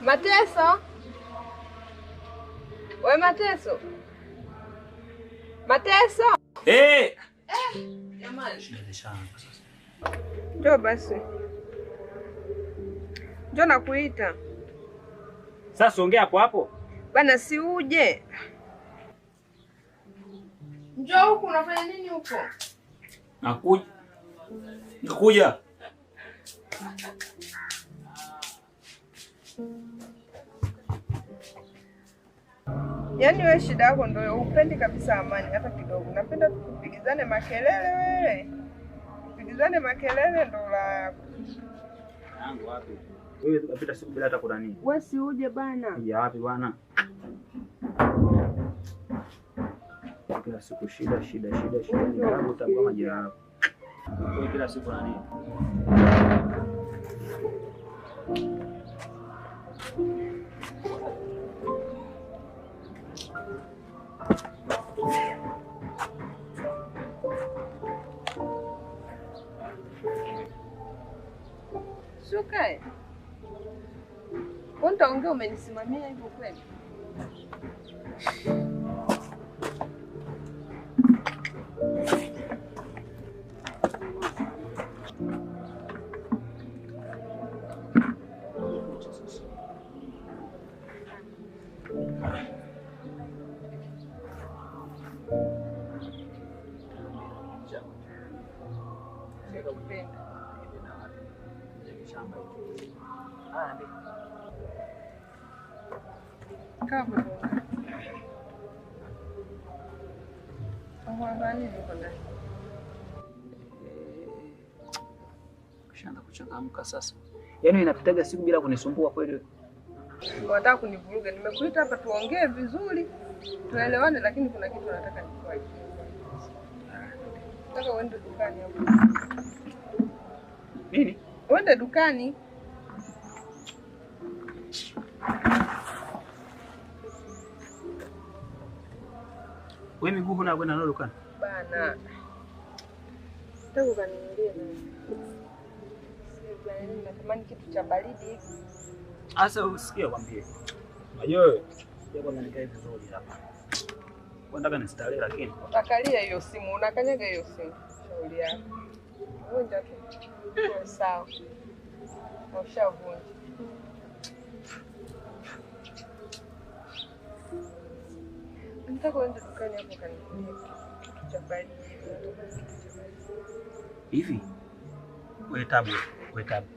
Mateso. We Mateso. Mateso. Eh! Jamani. Njoo basi. Njoo nakuita. Sasa ongea hapo hapo. Bana si uje. Njoo huku, unafanya nini huko? Nakuja. Nakuja. Yaani wewe shida yako ndio upendi kabisa amani hata kidogo. Napenda tukupigizane makelele wewe. Kupigizane makelele ndio la yako. Yangu wapi? Wewe tukapita siku bila hata kuna nini? Wewe si uje bana. Ya wapi bwana? Kila siku shida shida shida shida, ni kama utakuwa majira yako. Wewe kila siku na nini? Shuka. Untaongea umenisimamia hivyo kweli? Kishaanza kuchangamka sasa. Yaani inapitaga siku bila kunisumbua kweli. Unataka kunivuruga. Nimekuita hapa tuongee vizuri, tuelewane, lakini kuna kitu nataka nikuagize. Nataka uende dukani hapo. Nini? Uende dukani. Wewe miguu huna kwenda nalo dukani? Bana. Nataka ukaninunulie na. Sasa natamani kitu cha baridi hivi. Sasa usikie kwambie. Unajua wewe, sija kwanza nikae vizuri hapa. Nataka nistarehe lakini. Utakalia hiyo simu, unakanyaga hiyo simu. Shauri yako. Vunja tu. Sawa. Ushavunja. Nataka uende dukani hapo kaninunulie kitu cha baridi hivi. Hivi? Wewe tabu, wewe tabu.